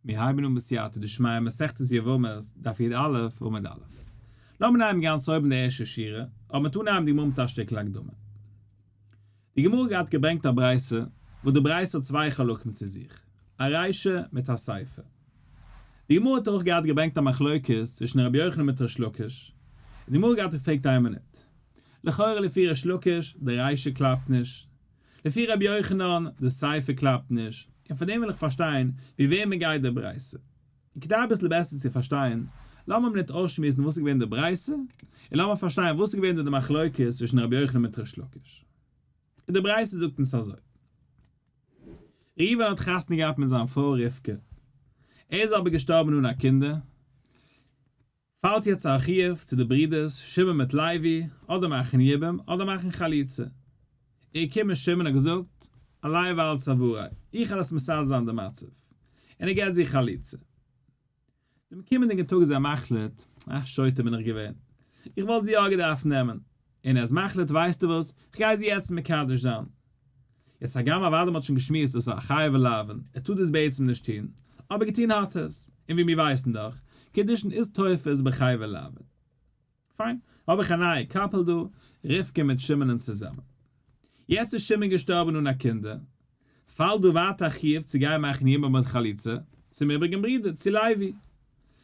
מיר הייבן אן בסייעתא דשמיא מסכת יבמות, דף י"א, עמוד א'. לאמיר נעמען גאנץ אויבן די ערשטע שורה, אבער מ'טאר נעמען די גמרא מיט א שטיקל הקדמה. די גמרא האט געברענגט א ברייתא, וואס די ברייתא האט צוויי חלקים צו זיך, א רישא מיט א סיפא. די גמרא האט אויך געהאט געברענגט א מחלוקת צווישן רבי יוחנן מיט ריש לקיש, און די גמרא האט געהאט געפרעגט איין מינוט, לכאורה לפי ריש לקיש, די רישא קלאפט נישט, לפי רבי יוחנן, די סיפא קלאפט נישט, און פאר דעם וויל איך פארשטיין ווי וועמען גייט די ברייתא. און כדי אביסל בעסער צו פארשטיין, לאמיר מינוט אויסשמועסן וואס איז געווען די ברייתא, און לאמיר פארשטיין וואס איז געווען דא די מחלוקת צווישן רבי יוחנן מיט ריש לקיש. און די ברייתא זאגט אונז אזוי. ראובן האט חתונה געהאט מיט זיין פרוי רבקה. ער איז אבער געשטארבן אן א קינדער. פאלט יעצט א חיוב צו די ברידערס שמעון מיט לוי, אדער מאכן יבום אדער מאכן חליצה. איז געקומען שמעון האט געזאגט, עלי ועל צווארי, איך וועל עס מסדר זיין די מצב. און ער געט זי חליצה. דעם קומענדיגן טאג איז ער מחליט, אה, שוטה בין איך געווען. איך וואלט זי יא געדארפט נעמען. און ער איז מחליט, ווייסטו וואס, כ'גיי זי יעצט מקדש זיין. יעצט הגם אוודאי מ'האט שוין געשמועסט דאס איז א חייבי לאוין, ער טאר דאס בעצם נישט טון, אבער געטון האט ער עס, און ווי מיר ווייסן דאך, קידושין איז תופס בחייבי לאוין. פיין, האב איך א נייע couple דא, רבקה מיט שמעונ'ען צוזאמען. יעצט איז שמעון געשטארבן אן א קינדער, פאלט דא ווייטער א חיוב צו גיין מאכן יבום מיט חליצה צום איבריגן ברודער, צו לוי.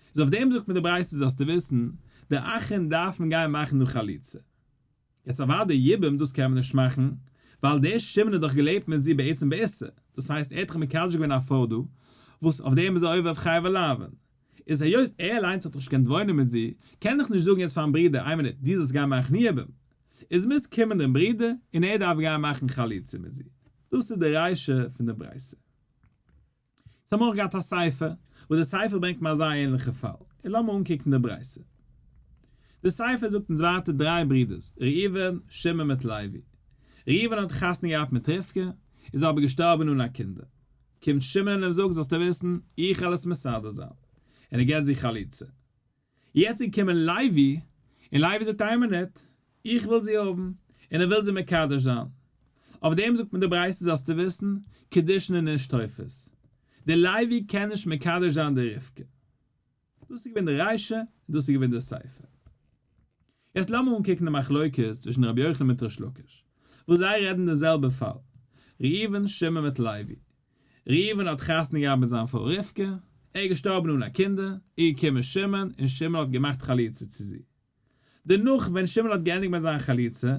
איז אויף דעם זאגט מיר די ברייתא זאלסטו וויסן, די אחים דארפן גיין מאכן דא חליצה. יעצט אוודאי יבום דאס קען מען נישט מאכן, ווייל דער שמעון האט דאך געלעבט מיט זי בעצם באיסור, דאס הייסט ער האט דאך מקדש געווען א פרוי דא, וואס אויף דעם איז ער עובר אויף חייבי לאוין. איז היות ער אליינס האט דאך נישט געקענט וואוינען מיט זי, קען דאך נישט זאגן יעצט פארן ברודער איין מינוט דו זאלסט גיין מאכן יבום. איז מוז קומען דעם ברודער און ער דארף גיין מאכן חליצה מיט זי. דאס איז די רישא פון די ברייתא. יעצט האבן מיר אויך געהאט א סיפא, וואס די סיפא ברענגט מיר אזא ענליכע פאל, און לאמיר אנקוקן די ברייתא. די סיפא זאגט אונז ווייטער דריי ברידערס, ראובן, שמעון מיט לוי. ראובן האט חתונה געהאט מיט רבקה, איז אבער געשטארבן אן א קינדער. קומט שמעון און ער זאגט זאלסטו וויסן, איך וועל עס מסדר זיין. און ער געבט זי חליצה. יעצט איז געקומען לוי, און לוי זאגט איין מינוט, איך וויל זי האבן, און ער וויל זי מקדש זיין. אויף דעם זאגט מען די ברייתא זאלסטו וויסן, קידושין איז נישט תופס. דער לוי קען נישט מקדש זיין די רבקה. דאס איז געווען די רישא, און דאס איז געווען די סיפא. יעצט לאמיר אנקוקן די מחלוקת צווישן רבי יוחנן מיט ריש לקיש, וואס זיי רעדן די זעלבע פאל, ראובן, שמעון מיט לוי. ראובן האט חתונה געהאט מיט זיין פרוי רבקה, ער איז געשטארבן אן א קינדער, איז געקומען שמעון, און שמעון האט געמאכט חליצה צו זי. דערנאך ווען שמעון האט געענדיגט מיט זיין חליצה,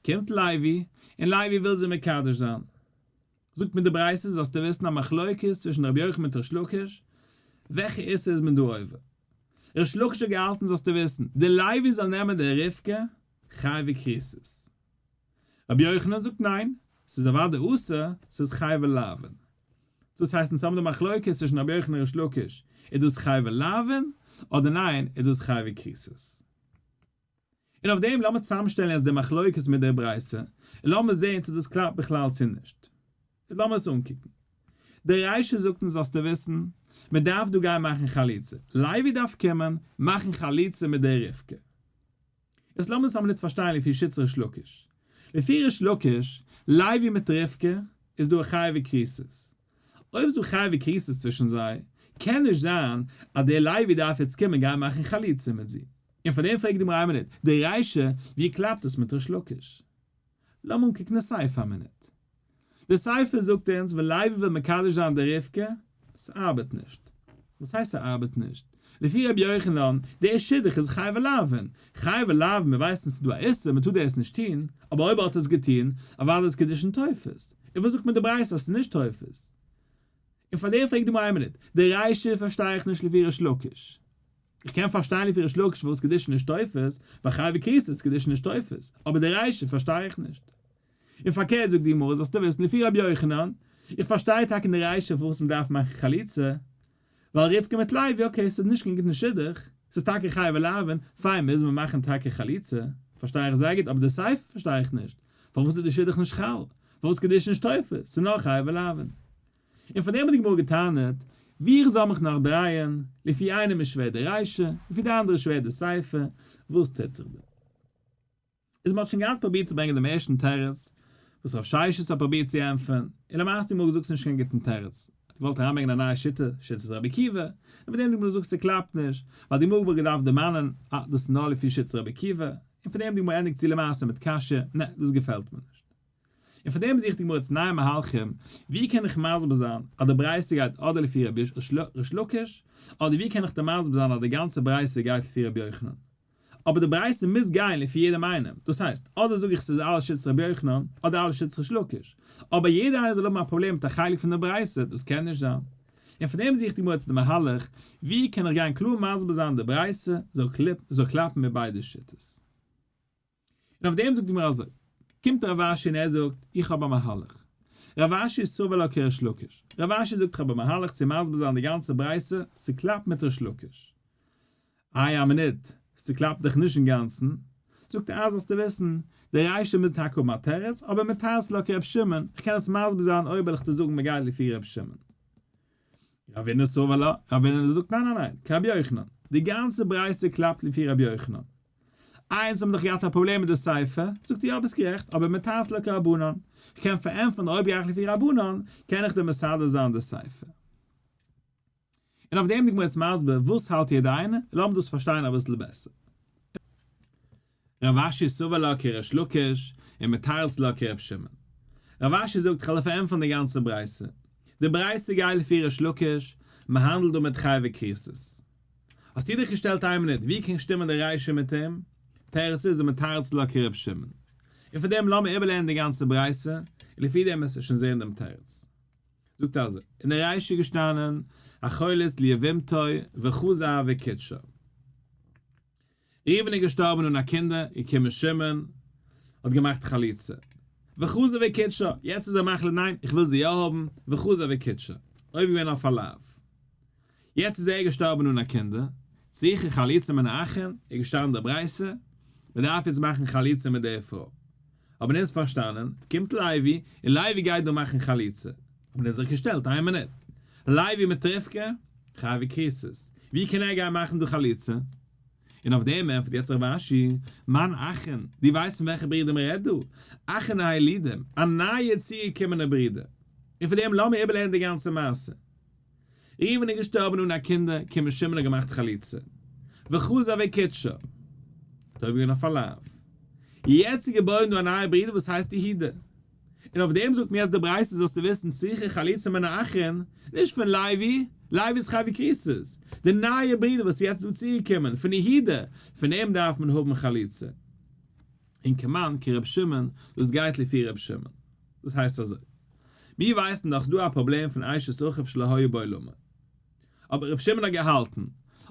קומט לוי, און לוי וויל זי מקדש זיין. זאגט מיר די ברייתא זאלסטו וויסן א מחלוקת צווישן רבי יוחנן מיט ריש לקיש, וועלכע איסור איז מען דא עובר? ריש לקיש האט געהאלטן זאלסטו וויסן, די לוי זאל נעמען די רבקה, חייבי כריתות. רבי יוחנן זאגט ניין, ס'איז אוודאי אסור, ס'איז חייבי לאוין. דאס הייסט אונז האבן די מחלוקת צווישן רבי יוחנן און ריש לקיש, איז דאס חייבי לאוין, אדער ניין, איז דאס חייבי כריתות. און אויף דעם לאמיר צוזאמשטעלן יעצט די מחלוקת מיט דער ברייתא, און לאמיר זען צו דאס קלאפט בכלל צו נישט. איז לאמיר עס אנקוקן. די רישא זאגט אונז זאלסטו וויסן, מען דארף דא גיין מאכן חליצה. לוי דארף קומען מאכן חליצה מיט דער רבקה. איז לאמיר עס א מינוט פארשטיין לפי שיטת ריש לקיש. לפי ריש לקיש, לוי מיט רבקה, איז דא א חייבי כריתות. אויב איז דא חייבי כריתות צווישן זיי, קען נישט זיין אז דער לוי דארף יעצט קומען גיין מאכן חליצה מיט זי. און פאר דעם פרעגט די גמרא איין מינוט, די רישא, ווי קלאפט דאס מיט ריש לקיש? לאמיר אנקוקן די סיפא א מינוט. די סיפא זאגט אונז ווען לוי וויל מקדש זיין די רבקה, ס'ארבעט נישט. וואס הייסט ס'ארבעט נישט? לפי רבי יוחנן, דער שידוך איז חייבי לאוין. חייבי לאוין, מיר ווייסן ס'איז דא א איסור, מ'טאר דאס נישט טון, אבער אויב ער האט עס געטון, אוודאי איז קידושין תופס. און וואס זאגט מיר די ברייתא אז ס'איז נישט תופס? און פאר דעם פרעגט די גמרא איין מינוט, די רישא פארשטיי איך נישט לפי ריש לקיש. איך קען פארשטיין לפי ריש לקיש פארוואס קידושין נישט תופס, ווייל חייבי כריתות איז קידושין נישט תופס, אבער די רישא פארשטיי איך נישט. און פארקערט זאגט די גמרא זאלסטו וויסן לפי רבי יוחנן, איך פארשטיי טאקע אין די רישא פארוואס מען דארף מאכן חליצה, ווייל רבקה מיט לוי okay ס'איז נישט קיין גוטן שידוך, ס'איז טאקע חייבי לאוין, פיין מוז מען מאכן טאקע חליצה, פארשטיי איך זייער גוט, אבער די סיפא פארשטיי איך נישט, פארוואס איז די שידוך נישט חל? פארוואס קידושין נישט תופס? ס'איז נאר חייבי לאוין. און פאר דעם האט די גמרא געטענה'ט, ווי איך זאל מיך נאך דרייען, לפי איינעם איז שווער די רישא, לפי די אנדערע איז שווער די סיפא, וואס טוט זיך דא? איז מ'האט שוין געהאט פרובירט צו ברענגען דעם ערשטן תירוץ, וואס רב ששת האט פרובירט צו ענטפערן, און למעשה האט די גמרא געזאגט ס'נישט קיין גוטן תירוץ. האט געוואלט אריינברענגען א נייע שיטה, שיטת רבי עקיבא, און פון דעם די גמרא זאגט ס'קלאפט נישט, ווייל די גמרא וואלט געדארפט דערמאנען אה דאס איז נאר לפי שיטת רבי עקיבא, און פון דעם די גמרא ענדיגט צו למעשה מיט קשיא, נע דאס געפעלט מיר נישט. און פון דעם זוכט די גמרא יעצט נייע מהלכים, ווי קען איך מסביר זיין אז די ברייתא גייט אדער לפי רבי ריש לקיש, אדער ווי קען איך דיר מסביר זיין אז די גאנצע ברייתא גייט לפי רבי יוחנן. אבער די ברייתא מוז גיין לפי יעדעם איינעם, דאס הייסט, אדער זאג איך ס'איז אלעס שיטת רבי יוחנן, אדער אלעס שיטת ריש לקיש. אבער יעדער איינער זאל האבן א פראבלעם מיט א חלק פון די ברייתא, דאס קען נישט זיין. און פון דעם זוכט די גמרא יעצט די מהלך, ווי קען איך גיין קלאר מסביר זיין די ברייתא זאל קלאפן מיט ביידע שיטות. און אויף דעם זאגט די גמרא אזוי, קומט רב אשי און ער זאגט, איך האב א מהלך. רב אשי סבר לה כריש לקיש. רב אשי זאגט איך האב א מהלך צו מסביר זיין די גאנצע ברייתא, ס'קלאפט מיט ריש לקיש. איי א מינוט, ס'קלאפט דאך נישט אינגאנצן. זאגט ער, אז זאלסטו וויסן, די רישא מוז טאקע האבן א תירוץ, אבער מתרץ לה כר' שמעון, איך קען עס מסביר זיין אויב וועל איך דיר זאגן מ'גייט לפי ר' שמעון. רבינא סבר לה, רבינא זאגט ניין ניין ניין, כרבי יוחנן, די גאנצע ברייתא קלאפט לפי רבי יוחנן. איינס האבן דאך געהאט א פראבלעם מיט די סיפא, זאגט ער יא ביסט גערעכט, אבער מתרץ לה כרבנן, כ'קען פארענטפערן אויב גיי איך לפי רבנן, קען איך דיר מסדר זיין די סיפא. און אויף דעם די גמרא איז מסביר וואס האלט יעדער איינער, לאמיר דאס פארשטיין אביסל בעסער. רב אשי סבר לה כריש לקיש, און מתרץ לה כר' שמעון. רב אשי זאגט כ'וועל פארענטפערן די גאנצע ברייתא. די ברייתא גייט לפי ריש לקיש, מ'האנדלט דא מיט חייבי כריתות. האסטו דיך געשטעלט איין מינוט ווי קען שטימען די רישא מיט אים? תירוץ איז ומתרץ לה כר' שמעון. און פאר דעם לאמיר איבערלערנען די גאנצע ברייתא, און לפי דעם וועסטו שוין זען דעם תירוץ. זאגט אזוי, אין די רישא איז געשטאנען החולץ ליבמתו וחזר וקידשה. ראובן איז געשטארבן אן א קינדער, געקומען שמעון, האט געמאכט חליצה. וחזר וקידשה, יעצט איז ער מחליט ניין, איך וויל זי יא האבן, וחזר וקידשה. עובר געווען אויף א לאו. יעצט איז ער געשטארבן אן א קינדער, צריכה חליצה מן האחין, איז געשטאנען די ברייתא, מען דארף יעצט מאכן חליצה מיט די פרוי. האבן אונז פארשטאנען, קומט לוי, און לוי גייט דא מאכן חליצה. האבן אונז זיך געשטעלט, איין מינוט, לוי מיט רבקה, חייבי כריתות, ווי קען ער גיין מאכן דא חליצה? און אויף דעם ענטפערט יעצט רב אשי, מאן אחין, דו ווייסט פון וועלכע ברודער מען רעדט דא? אחין הילידים, א נייע צוגעקומענע ברודער. און פון דעם לאמיר איבערלערנען די גאנצע מעשה. ראובן איז געשטארבן אן א קינדער, קומען שמעון האט געמאכט חליצה. וחזר וקידשה. האט עובר געווען אויף א לאו. יעצט איז געבוירן דא א נייע ברודער וואס הייסט יהודה. און אויף דעם זאגט מיר אז די ברייתא זאלסטו וויסן צריכה חליצה מן האחין, נישט פון לוי, לוי איז חייבי כריתות. די נייע ברודער וואס איז יעצט דא צוגעקומען, פון יהודה, פון אים דארף מען האבן חליצה. און כמאן כר' שמעון, דאס גייט לפי ר' שמעון. דאס הייסט אזוי. מיר ווייסן דאך ס'דא א פראבלעם פון אשת אחיו שלא היה בעולמו. אבער ר' שמעון האט געהאלטן,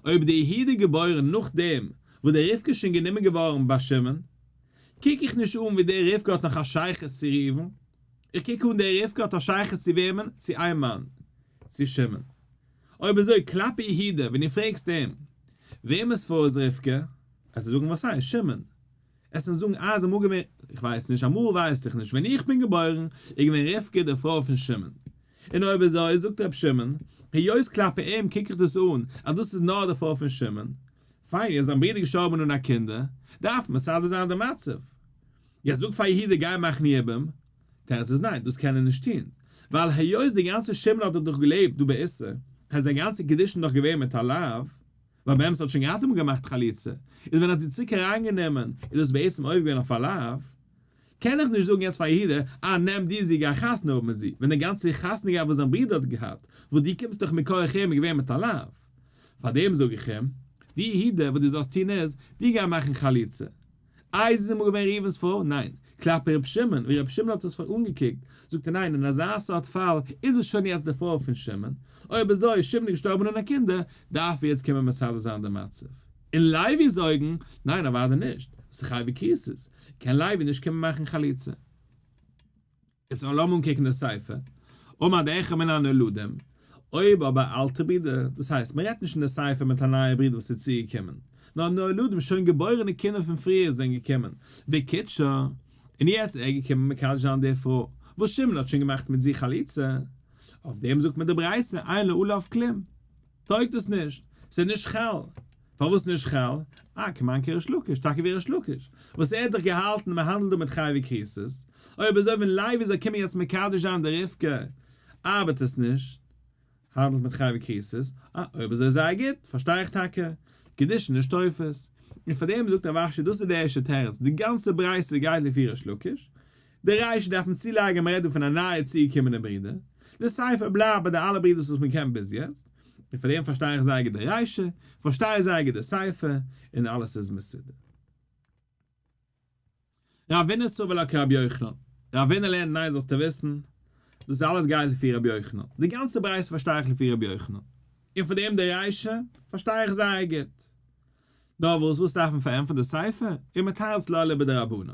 אויב די יהודה געבוירן נאכדעם וואס די רבקה איז שוין גענומען געווארן ביי שמעון, קוק איך נישט אן ווי די רבקה האט נאך א שייכות צו ראובן, איך קוק אן די רבקה האט א שייכות צו וועמען? צו איין מאן, צו שמעון. אויב אזוי כלפי יהודה, ווען דו פרעגסט אים, וועמענס פרוי איז רבקה? וועט ער זאגן וואס הייסט? שמעון. עס און זאגן אז אמאל געווען, איך ווייס נישט, אמאל ווייס איך נישט, ווען איך בין געבוירן איז געווען רבקה די פרוי פון שמעון. און אויב אזוי, זאגט ר' שמעון, היות כלפי אים קוק איך דאס אן אז דאס איז נאר די פרוי פון שמעון, פיין, איז זיין ברודער געשטארבן אן א קינדער, דארף מען מסדר זיין די מצב. יעצט זאג פאר יהודה גיי מאכן יבום, תירוץ איז ניין, דאס קען ער נישט טון, ווייל היות די גאנצע שמעון האט דאך געלעבט דא באיסור, הייסט זיין גאנצע קידושין דאך געווען מיט א לאו, ווייל באמת האט שוין געהאט אמאל געמאכט חליצה, איז ווען ער האט זי צוריק אריינגענומען איז דאס בעצם עובר געווען אויף א לאו, קען איך נישט זאגן יעצט פאר יהודה, אה נעם דו זי גיי חתונה האבן מיט זי, ווען די גאנצע חתונה געהאט וואס דיין ברודער האט געהאט, וואס דו קומסט דאך מכח אים איז געווען מיט א לאו. פארדעם זאג איך אים, דו יהודה וואס דו זאלסט טון איז, דו גיי מאכן חליצה. איי זי איז אמאל געווען ראובן'ס פרוי? ניין. כלפי ר' שמעון, ווי ר' שמעון האט עס פאר אנגעקוקט, זאגט ער ניין, אין אזא סארט פאל איז דאס שוין יעצט די פרוי פון שמעון, אויב אזוי איז שמעון געשטארבן אן א קינדער, דארף ער יעצט קומען מסדר זיין די מצב. אין לוי'ס אויגן, ניין אוודאי נישט, דאס איז חייבי כריתות, קען לוי נישט קומען מאכן חליצה. איז נאר לאמיר אנקוקן די סיפא, אמר דאחד מן הנולדים, אויב אבער אלטע ברידער, דאס הייסט מען רעדט נישט אין די סיפא מיט א נייע ברודער וואס איז צוגעקומען, נאר נולדים שוין געבוירענע קינדער פון פריער זענען געקומען, וקידשה, און יעצט איז ער געקומען מקדש זיין די פרוי וואס שמעון האט שוין געמאכט מיט זי חליצה, אויף דעם זאגט מען די ברייתא אין לו עליו כלום, טויגט דאס נישט, ס'איז נישט חל. פארוואס נישט חל? אה, כמאן כריש לקיש, טאקע ווי ריש לקיש, וואס ער האט דאך געהאלטן מען האנדלט דא מיט חייבי כריתות, אויב אזוי ווען לוי זאל קומען יעצט מקדש זיין די רבקה, ארבעט עס נישט. האנדלט מיט חייבי כריתות, אה, אויב אזוי זייער גוט, פארשטיי איך טאקע, קידושין נישט תופס. און פאר דעם זאגט רב אשי דאס איז די ערשטע תירוץ, די גאנצע ברייתא גייט לפי ריש לקיש, די רישא דארף מען צולייגען מען רעדט דא פון א נייע צוגעקומענע ברודער, די סיפא בלייבט ביי די אלע ברידערס וואס מען קען ביז יעצט, און פאר דעם פארשטיי איך זייער גוט די רישא, פארשטיי זייער גוט די סיפא, און אלעס איז מסודר. רבינא סבר לה כרבי יוחנן, רבינא לערנט ניין זאלסטו וויסן, דאס אלעס גייט לפי רבי יוחנן, די גאנצע ברייתא פארשטיי איך לפי רבי יוחנן, און פאר דעם די רישא פארשטיי איך זייער גוט. נאר וואס וואס דארף מען פארענטפערן די סיפא, ומתרץ לה אליבא דרבנן,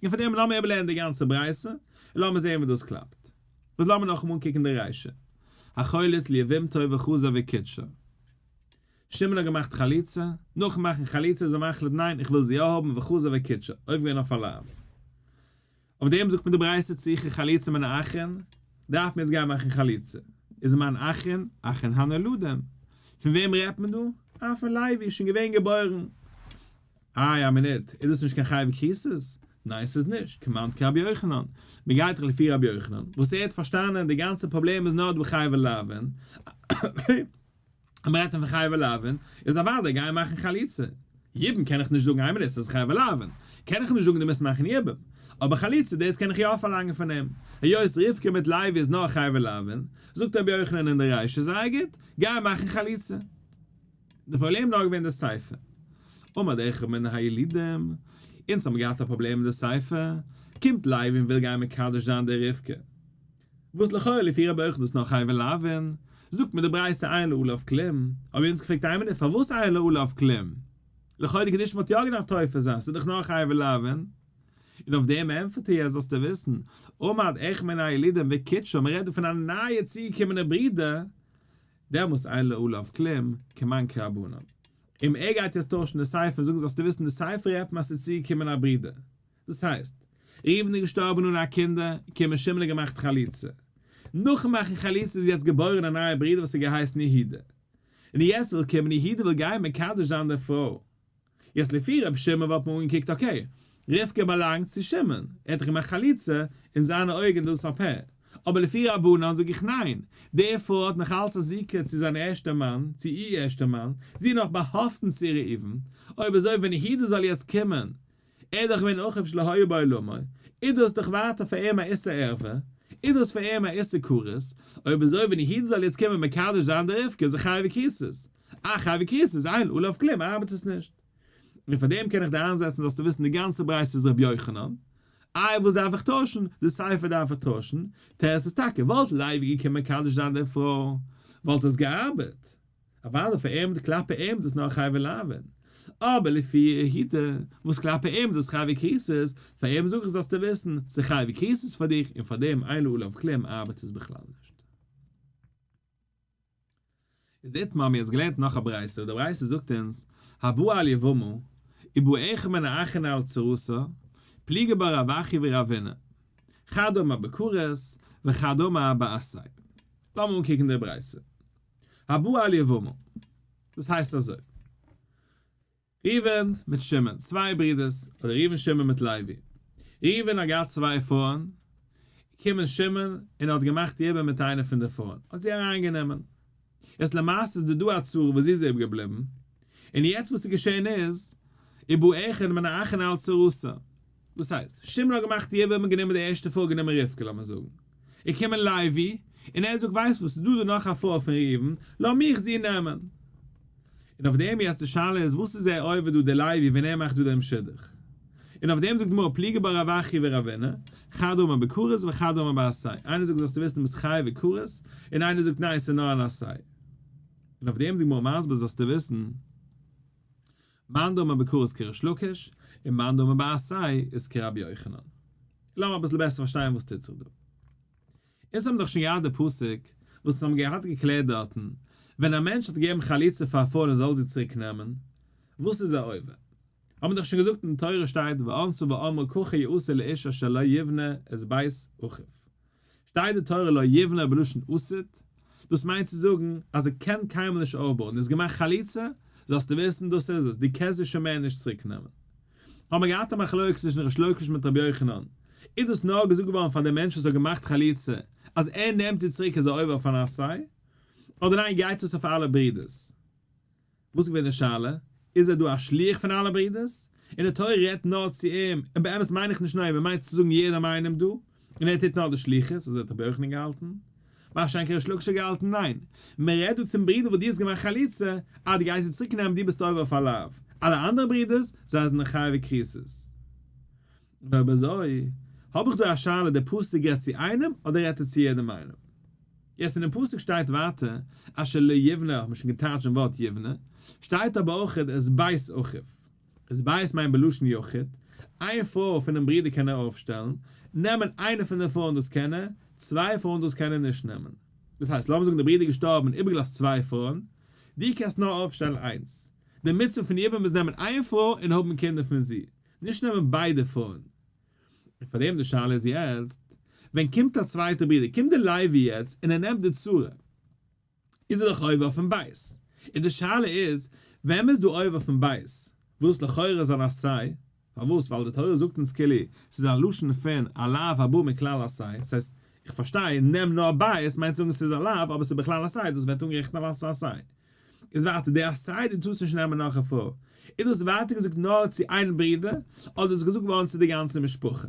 און פאר דעם לאמיר איבערלערנען די גאנצע ברייתא, און לאמיר זען ווי דאס קלאפט. וואס לאמיר נאכאמאל אנקוקן די רישא, החולץ ליבמתו וחזר וקידשה. שמעון האט געמאכט חליצה, נאכן מאכן חליצה איז ער מחליט ניין איך וויל זי יא האבן וחזר וקידשה, עובר געווען אויף א לאו. אויף דעם זאגט מען די ברייתא צריכה חליצה מן האחין, דארף מען יעצט גיין מאכן חליצה. איז מאן אחין, אחין הנולדים. פון וועם רעדט מען דא? אה פון לוי, שוין געווען געבוירן. איי א מינוט, איז דאס נישט קיין חייבי כריתות? ניין ס'איז נישט, כמאן כרבי יוחנן, מ'גייט דאך לפי רבי יוחנן, וואס ער האט פארשטאנען די גאנצע פראבלעם איז נאר דא חייבי לאווין, אז מ'רעדט פון חייבי לאווין, איז אוודאי גיי מאכן חליצה. יבום קען איך נישט זאגן איין מינוט ס'איז חייבי לאווין, קען איך נישט זאגן דו מוזט מאכן יבום. אבער חליצה דאס קען איך יא פארלאנגען פון אים. היות רבקה מיט לוי איז נאר חייבי לאווין, זאגט רבי יוחנן אין די רישא זייער גוט, גיי מאכן חליצה. די פראבלעם נאר געווען די סיפא. עמד אחד מן הילודים, אונז האבן געהאט א פראבלעם מיט די סיפא, קומט לוי און וויל גיין מקדש זיין די רבקה. וואס לכאורה לפי רבי יוחנן דאס נאר חייבי לאווין, זאגט מיר די ברייתא אין לה עליו כלום, האבן אונז געפרעגט איין מינוט פארוואס אין לה עליו כלום? לכאורה די קידושין וואלט יא געדארפט תופס זיין, ס'איז דאך נאר חייבי לאווין. און אויף דעם ענטפערט ער יעצט זאלסטו וויסן, עמד אחד מן הילודים וקידשה, מ'רעדט דא פון א נייע צוגעקומענע ברודער, דעמאלס אין לה עליו כלום, כמאן כרבנן. און ער גייט יעצט טוישן די סיפא און זאגן זאלסטו וויסן די סיפא רעדט מען אז ס'איז צוגעקומען א ברודער, דאס הייסט, ראובן איז געשטארבן אן א קינדער, קומען שמעון האט געמאכט חליצה. נאכן מאכן חליצה איז יעצט געבוירן א נייע ברודער וואס האט געהייסן יהודה. און יעצט וויל קומען יהודה וויל גיין מקדש זיין די פרוי. יעצט לפי רבי שמעון וואלט מען אנגעקוקט okay, רבקה באלאנגט צו שמעון, ער האט דאך געמאכט חליצה, אין זיינע אויגן איז דאס א פה. אבער לפי רבנן זאג איך ניין, די פרוי האט נאך אלץ א זיקה צו זיין ערשטע מאן, צו איר ערשטע מאן, זי איז נאך באהאפטן צו ראובן, אויב אזוי ווען יהודה זאל יעצט קומען ער איז דאך געווען אחיו שלא היה בעולמו, איז דאס דאך ווייטער פאר אים א איסור ערווה, איז דאס פאר אים א איסור כרת, אויב אזוי ווען יהודה זאל יעצט קומען מקדש זיין די רבקה איז ער חייבי כריתות, אה חייבי כריתות, אין עליו כלום ארבעט עס נישט. און פאר דעם קען איך דיר איינזעצן זאלסטו וויסן די גאנצע ברייתא איז רבי יוחנן, איי וואס דארף איך טוישן, די סיפא דארף איך טוישן, תירוץ איז טאקע וואלט לוי געקומען מקדש זיין די פרוי וואלט עס געארבעט, אוודאי פאר אים כלפי אים איז דאס נאר חייבי לאווין, אבער לפי יהודה וואס כלפי אים איז דאס חייבי כריתות, פאר אים זאג איך זאלסטו וויסן, ס'איז חייבי כריתות פאר דיך און פאר דעם אין לה עליו כלום ארבעט עס בכלל נישט. איז איתמר האבן מיר יעצט געלערנט נאך א ברייתא, די ברייתא זאגט אונז, הבא על יבמה, ובא אחד מן האחין על צרתה, פליגי בה רב אחי ורבינא, חד אמר בכרת, וחד אמר בעשה. לאמיר אנקוקן די ברייתא. הבא על יבמה. דאס הייסט אזוי. ראובן מיט שמעון, צוויי ברידערס, אדער ראובן שמעון מיט לוי. ראובן האט געהאט צוויי פרויען, געקומען שמעון און האט געמאכט יבום מיט איינע פון די פרויען, האט זי אריינגענומען. יעצט למעשה איז דא דא א צרה וואס זי איז איבערגעבליבן, און יעצט וואס איז געשען איז, ובא אחד מן האחין על צרתה. דאס הייסט, שמעון האט געמאכט יבום און גענומען די ערשטע פרוי גענומען רבקה לאמיר זאגן. איז געקומען לוי, און ער זאגט ווייסט וואס, ס'איז דא דא נאך א פרוי פון ראובן, לאמיך זי נעמען. און אויף דעם יעצט די שאלה איז וואס איז ער עובר דא דער לוי ווען ער מאכט דא דעם שידוך. און אויף דעם זאגט די גמרא פליגי בה רב אחי ורבינא, חד אמר בכרת וחד אמר בעשה. איינער זאגט זאלסטו וויסן דו ביסט חייב בכרת, און איינער זאגט ניין ס'איז נאר אן עשה. און אויף דעם איז די גמרא מסביר זאלסטו וויסן. מאן דאמר בכרת כריש לקיש, און מאן דאמר בעשה איז כרבי יוחנן. לאמיר אביסל בעסער פארשטיין וואס טוט זיך דא. אונז האבן דאך שוין געהאט די פסוק וואס אונז האבן געהאט געקלערט דארטן, ווען א מענטש האט געגעבן חליצה פאר א פרוי און ער זאל זי צוריק נעמען, וואס איז ער עובר? האט מען דאך שוין געזאגט אין תורה שטייט וענתה ואמרה ככה יעשה לאיש אשר לא יבנה את בית אחיו. שטייט די תורה לא יבנה בלשון עתיד, דאס מיינט צו זאגן אז ער קען קיינמאל נישט אויפבויען, איז געמאכט חליצה, זאלסטו וויסן דאס איז עס, דו קענסט זי שוין מער נישט צוריק נעמען. האבן מיר געהאט א מחלוקת צווישן ריש לקיש מיט רבי יוחנן, איז דאס נאר געזאגט געווארן פאר דעם מענטש וואס האט געמאכט חליצה אז ער נעמט זי צוריק איז ער עובר אויף אן עשה? אדער ניין גייט עס אויף אלע ברידערס? וואס איז געווען די שאלה? איז ער דא א שליח פון אלע ברידערס? און די תורה רעדט נאר צו אים, און באמת מיין איך נישט נאר אים, מען מיינט צו זאגן יעדעם איינעם דא, און ער טוט נאר די שליחות, אזוי האט רבי יוחנן געהאלטן. מה שאין כן ריש לקיש האט געהאלטן ניין, מען רעדט דא צום ברודער וואס דו האסט געמאכט חליצה, אז דו גייסט זי צוריק נעמען דו ביסט עובר אויף א לאו, אלע אנדערע ברידערס, זיי זענען חייבי כריתות. און אויב אזוי, האב איך דא א שאלה, דער פסוק רעדט צו איינעם אדער רעדט ער צו יעדעם איינעם? יעצט אינעם פסוק שטייט ווייטער אשר לא יבנה, האט מען שוין געטייטשט דעם ווארט יבנה, שטייט אבער אויך את בית אחיו. את בית מיינט בלשון יחיד, איין פרוי פונעם ברודער קען ער אויפשטעלן, נעמען איינע פון די פרויען דאס קען ער, צוויי פרויען דאס קען ער נישט נעמען. דאס הייסט, לאמיר זאגן דער ברודער איז געשטארבן און איבערגעלאזט צוויי פרויען, דו קענסט נאר אויפשטעלן איינס. די מצוה פון יבום איז נעמען איין פרוי און האבן קינדער פון זי, נישט נעמען ביידע פרויען. און פאר דעם די שאלה איז יעצט, ווען קומט א צווייטער ברודער, קומט דער לוי יעצט און ער נעמט די צרה, איז ער דאך עובר אויפן בית. און די שאלה איז, ווען מ'איז דא עובר אויפן בית, וואס לכאורה איז אן עשה, פארוואס? ווייל די תורה זאגט אונז כאילו ס'איז א לשון פון א לאו הבא מכלל עשה, ס'הייסט, איך פארשטיי, נעם נאר בית מיינט זאגן ס'איז א לאו אבער ס'איז בכלל עשה, דאס ווערט אנגערעכנט אלס עשה. איז ווייטער די עשה דו טארסט נישט נעמען נאך א פרוי, איז דאס ווייטער געזאגט נאר צו איין ברודער, אדער איז עס געזאגט געווארן צו די גאנצע משפחה?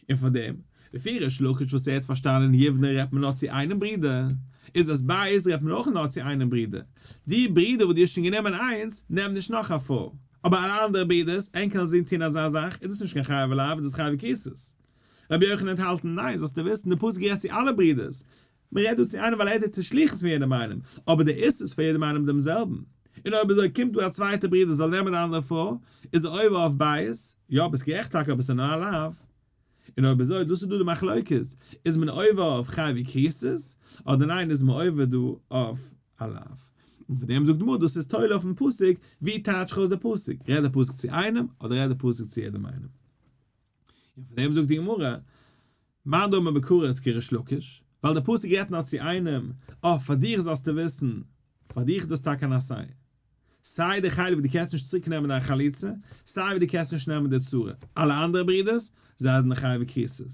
און פאר דעם, לפי ריש לקיש וואס ער האט פארשטאנען יבנה רעדט מען נאר צו איינעם ברודער, איז את בית רעדט מען אויך נאר צו איינעם ברודער, די ברודער וואס דו האסט שוין גענומען איינס, נעם נישט נאך א פרוי, אבער אלע אנדערע ברודערס, ענק קענען זין טון אזא זאך, איז דאס נישט קיין חייבי לאו, איז דאס חייבי כריתות. רבי יוחנן האט האלטן ניין, זאלסטו וויסן, די פסוק רעדט צו אלע ברודערס, מען רעדט דא צו איינעם ווייל ער טוט די שליחות פון יעדעם איינעם, אבער דער איסור איז פאר יעדעם איינעם דעם זעלבן. און אויב אזוי קומט דא א צווייטער ברודער זאל נעמען די אנדערע פרוי, איז ער עובר אויף בית, יא ביסט גערעכט טאקע אבער עס איז נאר א לאו. און אויב אזוי דאס איז דא די מחלוקת, איז מען עובר אויף חייבי כריתות, אדער ניין איז מען עובר דא אויף א לאו. און פון דעם זאגט די גמרא דאס איז תולה אויפן פסוק, ווי טייטש איך אויס די פסוק, רעדט די פסוק צו איינעם אדער רעדט די פסוק צו יעדעם איינעם. און פון דעם זאגט די גמרא, מאן דאמר בכרת כריש לקיש, ווייל דער פסוק רעדט נאר צו איינעם, אה, פאר דיך זאלסטו וויסן, פאר דיך איז דאס טאקע אן עשה. סיי די חלק וואס דו קענסט נישט צוריק נעמען דיין חליצה, סיי וואס דו קענסט נישט נעמען די צרה. אלע אנדערע ברידערס, זיי זענען חייבי כריתות.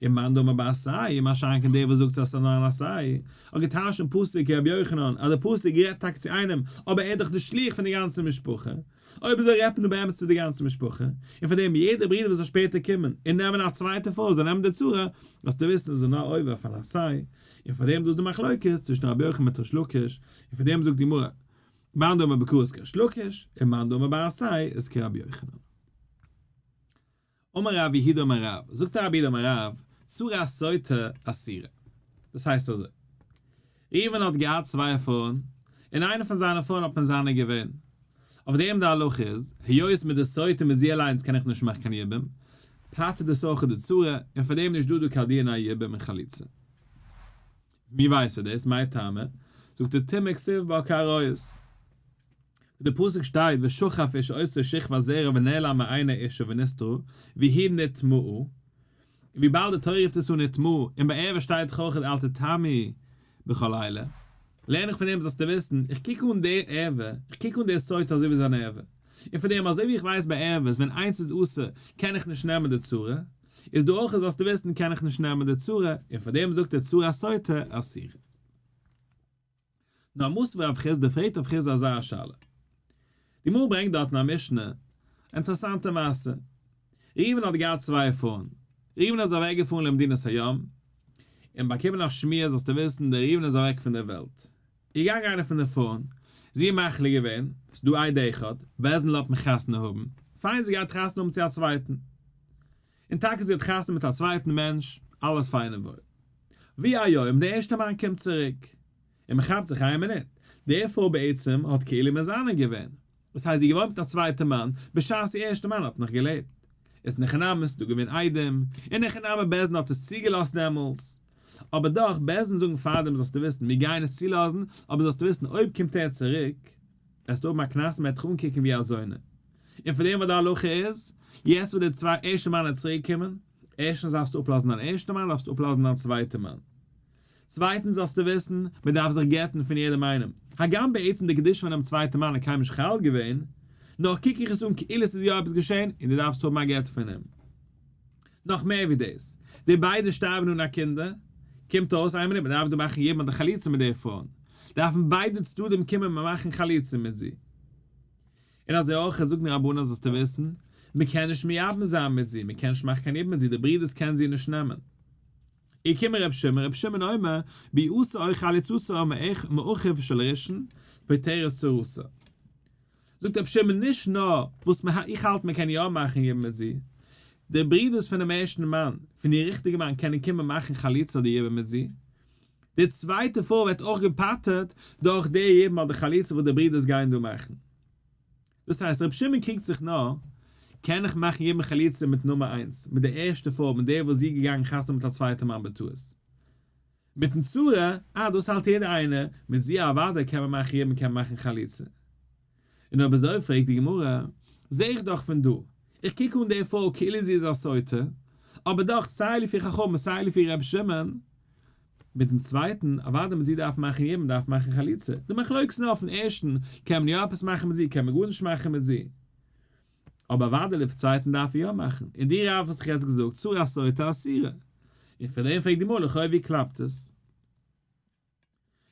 און מאן דאמר בעשה, מה שאין כן דער וואס זאגט אז ס'איז נאר אן עשה, האט געטייטשט אין פסוק רבי יוחנן אז דער פסוק רעדט טאקע צו איינעם, אבער ער איז דאך דער שליח פון די גאנצע משפחה, אויב אזוי רעדט מען דא באמת צו די גאנצע משפחה, און פאר דעם יעדער ברודער וואס זאל שפעטער קומען און נעמען א צווייטע פרוי זאל נעמען די צרה, זאלסטו וויסן איז ער נאר עובר אויף אן עשה, און פאר דעם דא איז די מחלוקת צווישן רבי יוחנן מיט ריש לקיש, און פאר דעם זאגט די גמרא, מאן דאמר בכרת כריש לקיש, און מאן דאמר בעשה איז כרבי יוחנן. אמר רב יהודה אמר רב, זאגט רב יהודה אמר רב, צרת סוטה אסורה. דאס הייסט אזוי, ראובן האט געהאט צוויי פרויען, און איינע פון זיינע פרויען האט מזנה געווען. אויף דעם די הלכה איז, היות מיט די סוטה מיט זי אליינס קען איך נישט מאכן קיין יבום, פטר'ט דאס אויך די צרה, און פאר דעם נישט דא דא קיין דיני יבום און חליצה. ווי ווייסט ער דאס? מאי טעמא? זאגט ער טומאה כתיב בה כעריות. ווי די פסוק שטייט ושכב איש אותו שכבת זרע ונעלם מעיני אשה ונסתרה והיא נטמאה, און וויבאלד די תורה רופט עס אן נטמאה, און ביי ערווה שטייט דאך אויך אל תטמאי בכל אלה, לערן איך פון דעם זאלסטו וויסן, איך קוק אן די ערווה, איך קוק אן די סוטה אזוי ווי זיין ערווה, און פון דעם אזוי ווי איך ווייס ביי ערוות ווען איינס איז אסור קען איך נישט נעמען די צרה, איז דא אויך זאלסטו וויסן קען איך נישט נעמען די צרה, און פאר דעם זאגט ער צרת סוטה אסורה. נאר מתיב רב חסדא פרעגט רב חסדא אזא שאלה. די גמרא ברענגט דארט אין א משנה אינטערעסאנטע מעשה. ראובן האט געהאט צוויי פרויען. ראובן איז אוועק געפארן למדינת הים, און באקומען א שמועה זאלסטו וויסן דער ראובן איז אוועק פון דער וועלט. איז געגאנגען איינע פון די פרויען, זי איז מחליט געווען, ס'איז דא עד אחד, בית דין לאזט מיך חתונה האבן, פיין זי גייט חתונה האבן צו א צווייטן. און טאקע זי האט חתונה מיט א צווייטן מענטש, אלעס פיין און וואויל. ויהי היום, דער ערשטער מאן קומט צוריק, און מען כאפט זיך איין מינוט, די פרוי בעצם האט כאילו מזנה געווען, דאס הייסט זי איז געווארן מיט א צווייטע מאן, בשעת איר ערשטע מאן האט נאך געלעבט. איז אין הכי נמי ס'איז דא געווען עדים, אין הכי נמי בית דין האט עס צוגעלאזט דעמאלס. אבער דאך, בית דין זאגן פארדעם זאלסטו וויסן, מיר גייען עס צולאזן, אבער זאלסטו וויסן אויב קומט ער צוריק, וועסטו האבן א קנס און מען וועט דיך אנקוקן ווי א זונה. און פון דעם וואס די הלכה איז, יעצט וואס דער צוויי ערשטע מאן איז צוריק געקומען, ערשטנס דארפסטו אפלאזן דיין ערשטע מאן, דארפסטו אפלאזן דיין צווייטע מאן. צווייטנס זאלסטו וויסן, מען דארף זיך גט'ן פון יעדעם איינעם. הגם בעצם די קדושה פונעם צווייטן מאן איז קיינמאל נישט חל געווען, נאר קוק איך עס אן כאילו עס איז יא עפעס געשען און דו דארפסט האבן א גט פון אים. נאך מער ווי דאס, די ביידע שטארבן אן א קינדער, קומט אויס איין מינוט מען דארף דא מאכן יבום אדער חליצה מיט די פרויען. דארפן ביידע צדדים קומען און מאכן חליצה מיט זי. און אזוי אויך זאגן די רבנן זאלסטו וויסן, מען קען נישט מייבם זיין מיט זי, מען קען נישט מאכן קיין יבום מיט זי, די ברידערס קענען זי נישט נעמען. אי קומען ר' שמעון, ר' שמעון אומר, ביאתו או חליצתו מאחיו של ראשון, פוטרת צרתו. זאגט ר' שמעון נישט נאר וואס מען איך האלט מען קען יא מאכן יבום מיט זי, די ברידערס פונעם ערשטן מאן, פון איר ריכטיגע מאן קענען קומען מאכן חליצה אדער יבום מיט זי, די צווייטע פרוי ווערט אויך געפטר'ט דורך די יבום אדער חליצה וואס די ברידערס גייען דא מאכן. דאס הייסט ר' שמעון קריגט זיך נאר, קען איך מאכן יבום חליצה מיט נומער איינס, מיט די ערשטע פרוי מיט דער וואס זי איז געגאנגען חתונה מיט א צווייטע מאן בטעות. מיטן צרה, אה דאס האלט יעדער איינער, מיט זי אוודאי קען מען מאכן יבום קען מען מאכן חליצה. און אויב אזוי פרעגט די גמרא, זע איך דאך פון דא, איך קוק אן די פרוי כאילו זי איז א סוטה, אבער דאך סיי לפי חכמים סיי לפי ר' שמעון, מיטן צווייטן, אוודאי מיט זי דארף מאכן יבום דארף מאכן חליצה, די מחלוקת איז נאר אויפן ערשטן, קען מען יא עפעס מאכן מיט זי קען מען גארנישט מאכן מיט זי. אבער אוודאי לפי צווייטן דארף ער יא מאכן, און די רב האט זיך יעצט געזאגט צרת סוטה אסורה, און פאר דעם פרעגט די גמרא לכאו' ווי קלאפט עס?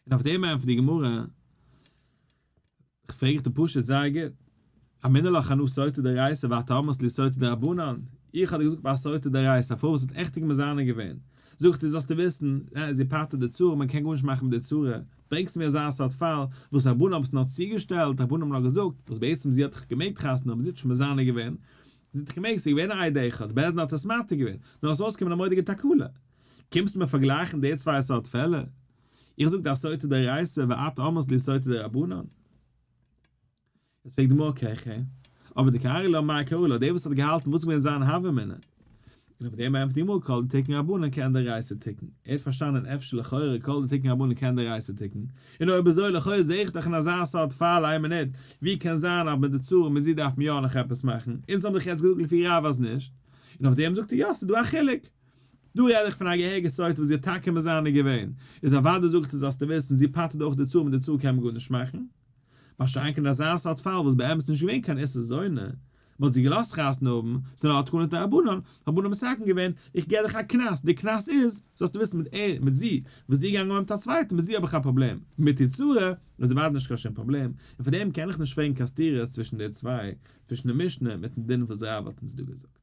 און אויף דעם ענטפערט די גמרא, פרעג איך דיר פשוט זייער גוט, אמינא לך אנא סוטה דאורייתא ואת אמרת לי סוטה דרבנן, איך האב דיר געזאגט ביי א סוטה דאורייתא, א פרוי וואס האט עכטיג מזנה געווען, זאג איך דיר זאלסטו וויסן, זי פטר'ט די צרה, מען קען גארנישט מאכן מיט די צרה, ברענגסט מיר אזא סארט פאל, וואס רבנן האבן עס נאר צוגעשטעלט, רבנן האבן נאר געזאגט, וואס בעצם זי האט דאך געמעגט חתונה האבן, זי האט נישט מזנה געווען, זי האט דאך געמעגט, ס'איז געווען א עד אחד, בית דין האט עס מתיר געווען, נאר עס איז אויסגעקומען א מורא'דיגע תקלה. קומסט מיר פארגלייכן די צוויי סארט פעלער? איך זאג דיר א סוטה דאורייתא ואת אמרת לי סוטה דרבנן. יעצט פרעגט די גמרא אקעי אבער דקארי לה מאי קרא לה, דער וואס האט געהאלטן וואס איז געווען זיין הוה אמינא? און אויף דעם ענטפערט די גמרא כל דתיקן רבנן כעין דאורייתא תיקן, ער האט פארשטאנען אפשר לכאורה כל דתיקן רבנן כעין דאורייתא תיקן, און אויב אזוי לכאורה זעה איך דאך אין אזא סארט פאל איין מינוט, ווי קען זיין אז מיט די צרה מיט זי דארף מען יא נאך עפעס מאכן, אונז האבן דאך יעצט געזאגט לפי רב אז נישט, און אויף דעם זאגט ער יא ס'איז דא א חילוק. דא רעד איך פון א געהעריגע סוטה וואס זי האט טאקע מזנה געווען, איז אוודאי זאגט ער זאלסטו וויסן זי פטר'ט אויך די צרה מיט די צרה קען מען גארנישט מאכן. מה שאין כן אזא סארט פאל וואס באמת נישט געווען קיין איסור זונה, מען האט זי געלאזט חתונה האבן, ס'איז נאר א תקנת דרבנן, רבנן מתקן געווען, איך געב דיך א קנס, די קנס איז, זאלסטו וויסן מיט ער, מיט זי, וואס זי געגאנגען מיט א צווייטן, מיט זי האב איך א פראבלעם, מיט די צרה, איז אוודאי נישט קיין שום פראבלעם, און פאר דעם קען איך נישט פרעגן קיין סתירות צווישן די צוויי, צווישן די משנה מיטן דין וואס רב האט אונז דא געזאגט.